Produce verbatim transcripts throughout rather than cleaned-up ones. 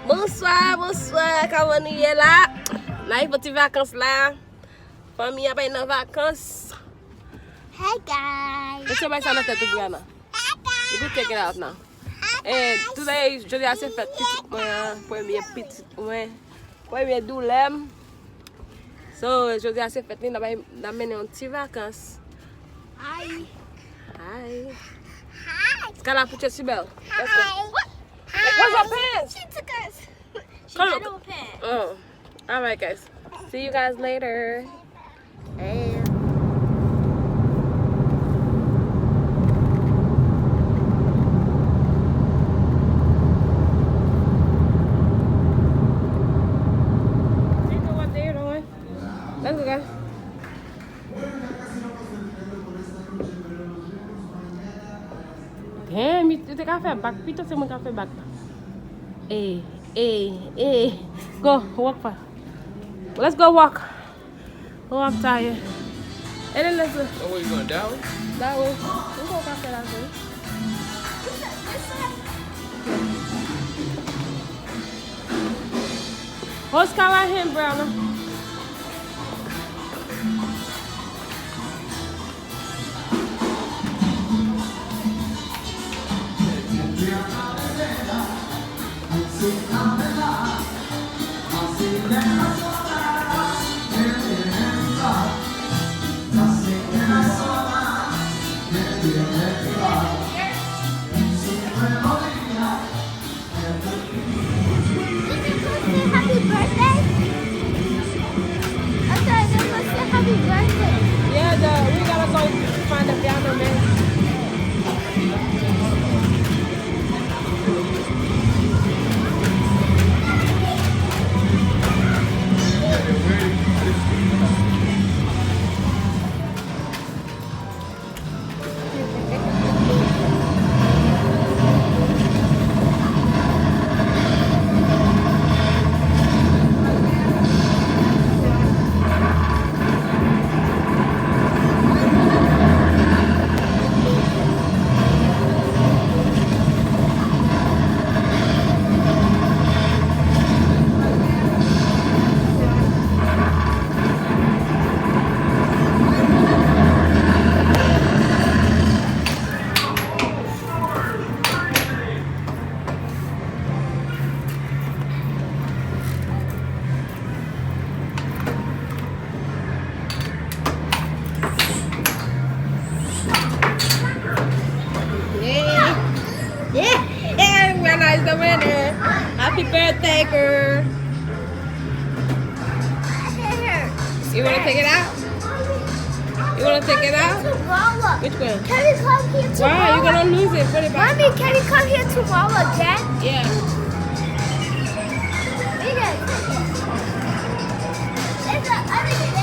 Bonswa, bonswa, kòman nou ye la? N a rive ti vakans la. Fanmi an bay nan vakans. Hey guys. Mete bay sa nan tèt ou, Brianna. You go check it out now. And today, jodi a se fèt pitit mwen an, premye pitit mwen, premye doulè m. So, jodi a se fèt li, n a bay, n a mennen yon ti vakans. Hi. Hi. Hi. Skylar, put your seatbelt. Let's go. Hi. Where's your pants? She took us. She got no pants. Oh. All right, guys. See you guys later. Hey. You know what they're doing? Let's go, guys. Damn, you, you think I feel back? Pito se mwen ka fè bak. Hey, hey, hey. Go, walk fast. Let's go walk. Oh, I'm tired. And then let's go. Oh, where you going? That way? That way. We go past that way. Oscar right here, brother. Happy birthday? I thought they were gonna say happy birthday. Yeah, the, we gotta go find the piano man. Yeah. Yeah. Yeah, Rihanna is the winner. Happy birthday, girl. You wanna take it out? You wanna take it out? Which one? Can we come here tomorrow? Why? You're gonna lose it. Put it back. Mommy, can we come here tomorrow again? Yeah. We can. It's the other kid.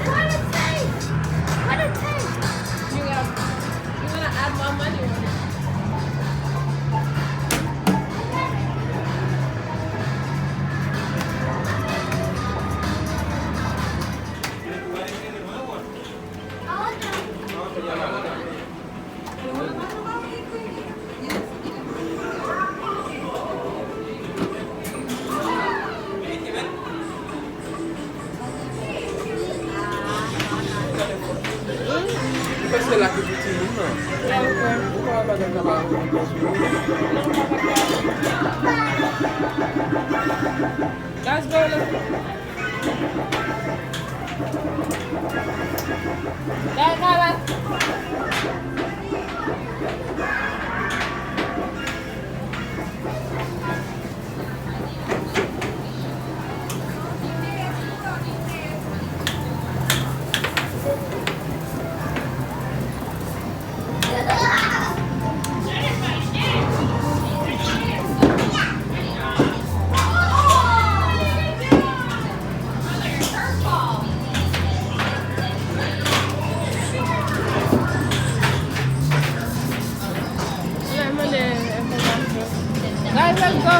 What a taste! What a taste! You got, you wanna add more money on it? Paske la ki pou timoun nan. Ou pa wè bagay sa pa. Let's go, let's go. Guys, let's go.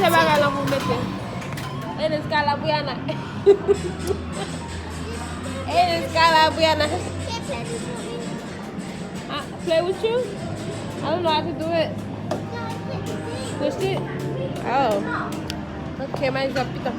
Bagay la pou mete. Enes Calabriana. Enes Calabriana. Ah, play with you? I don't know how to do it. Push it? Oh. Okay, mine's up. Pita.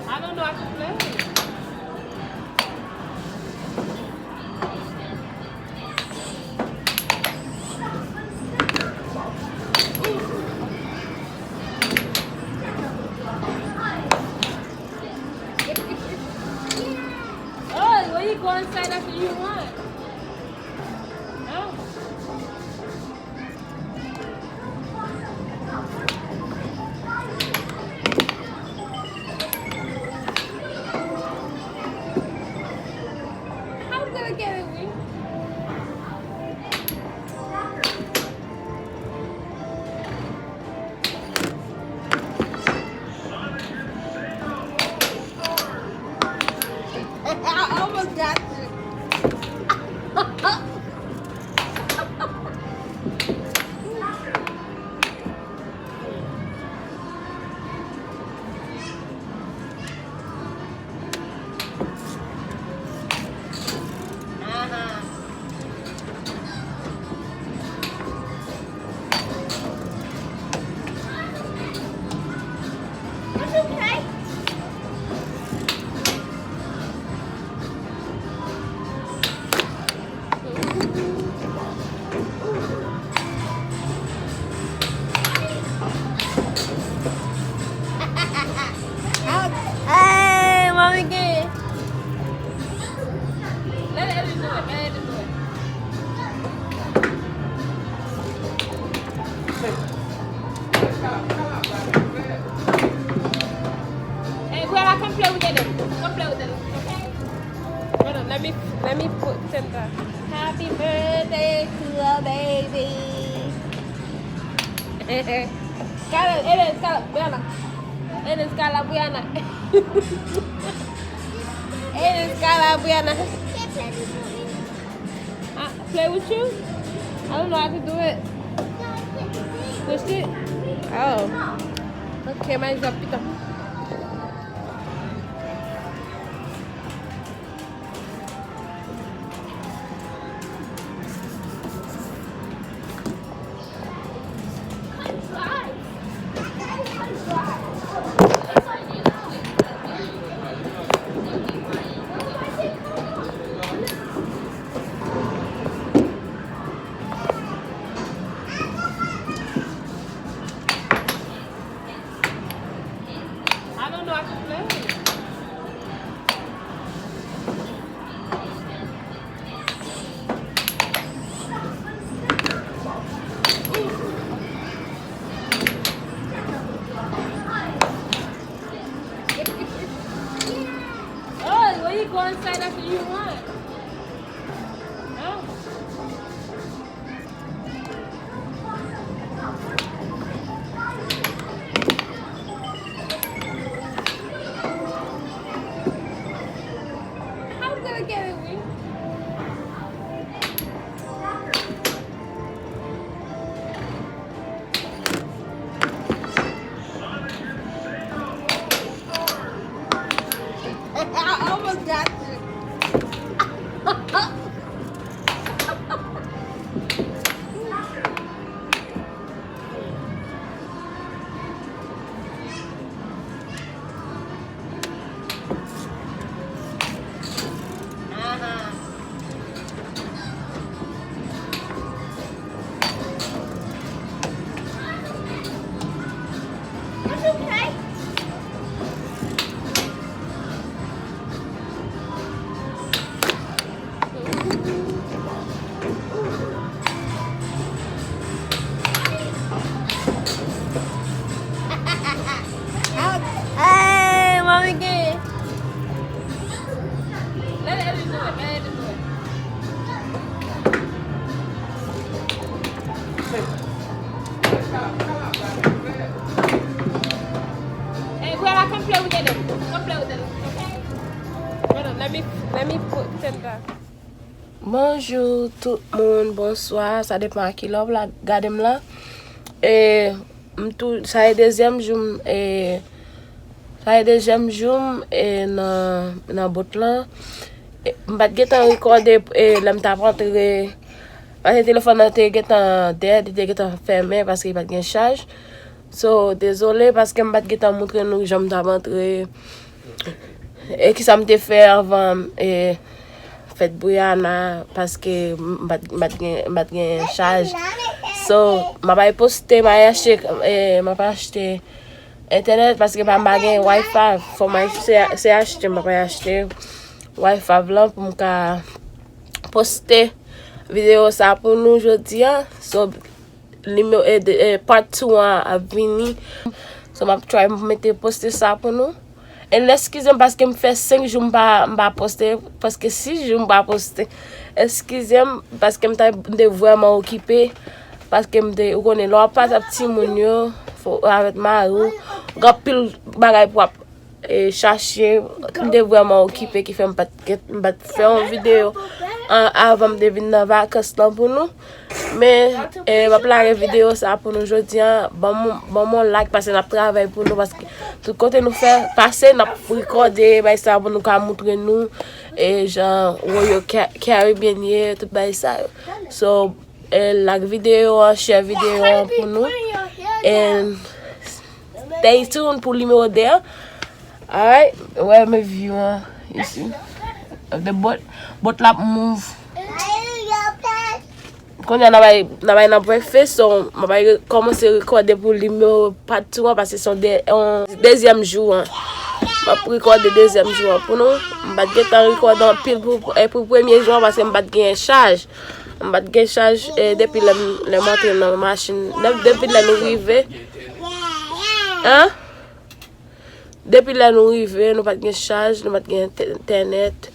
I don't know how to play. Oh, when you go inside, that's what you want. Oh. I'm gonna get it. I almost got you. Hey, mommy again. Let Eddie do it. Let Eddie do it. Hey, Brianna, come play with Eddie. Come play with Eddie, okay? Hold on, let me, let me put center. Happy birthday to a baby. Kala, Enes, Kala, Brianna. Enes, Kala, Brianna. Enes, Kala, Brianna. Ah, play with you? I don't know how to do it. Push it? Oh. Okay, mine's up. Pita. I don't know how to play. Oh, when you go inside, that's what you want. Oh. I'm gonna get it, Wee. I almost got you. Hey, Brianna, come play with Eden. Come play with Eden, okay? Hold on, let me, let me put ten down. Bonjou tout moun, bonswa, sa depann a ki lè w la gade m la. E, m tou, sa e dezyèm jou m, e, sa e dezyèm jou m, e, nan, nan bòt lan. E, m pa t gentan rekòde, e, lè m t ap antre, paske telefòn nan te gentan dead, li te gentan fèmen paske li pa t gen chaj. So, dezole paske m pa t gentan montre nou jan m t ap antre. E kisa m te fè anvan, e, fèt Brianna, paske m pa t, m pa t gen, m pa t gen chaj. So, m ap al poste, m al achte, e, m ap achte entènèt paske pa m pa gen Wi-Fi. Fò m al se, se achte, m ap al achte Wi-Fi lan pou m ka poste videyo sa pou nou jodi a. So, nimewo, e, de, e, part two an ap vini. So, m ap try pou mete poste sa pou nou. And eskize m paske m fè senk jou m pa, m pa poste, paske sis jou m pa poste. Eskize m paske m ta, m te vrèman okipe, paske m te, ou konnen, lè w ap pase ak timoun yo, fò, avèk mari w, gen anpil bagay pou w ap e, chache, m te vrèman okipe ki fè m pa t, m pa t fè yon videyo an, avan m te vin nan vakans lan pou nou. Men, e, m ap lage videyo sa pou nou jodi a. Ban m, ban m yon like, paske n ap travay pou nou, paske tout kote nou fè pase, n ap rekòde bagay sa pou nou ka montre nou, e, jan Royal Ca-, Caribbean ye, tout bagay sa yo. So, e, like videyo an, share videyo an pou nou. And stay tuned pou nimewo de an. Alright, wè men view an isi. The boat, boat la ap move. Kounye a n ap bay, n ap bay nan breakfast, so m ap bay kòmanse rekòde pou nimewo part two an, paske se yon de, yon dezyèm jou an. M ap rekòde dezyèm jou an pou nou. M pa t gentan rekòde anpil pou, e, pou premye jou an, paske m pa t gen chaj. M pa t gen chaj, e, depi lè m, lè m antre nan machin. Depi lè nou rive. Hein? Depi lè nou rive, nou pa t gen chaj, nou pa t gen entè-, entènèt.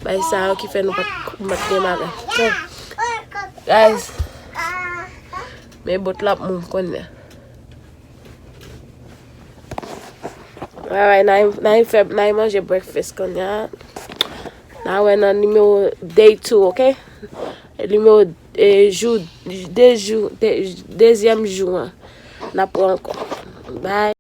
Bagay sa yo ki fè nou pa t, nou pa t gen bagay. So, guys, men boat la ap move kounye a. Alright, n a, n a fè, n a manje breakfast kounye a. N a wè nan nimewo day two, ok? Nimewo, e, jou, de jou, de, dezyèm jou an. N ap wè ankò. Bye.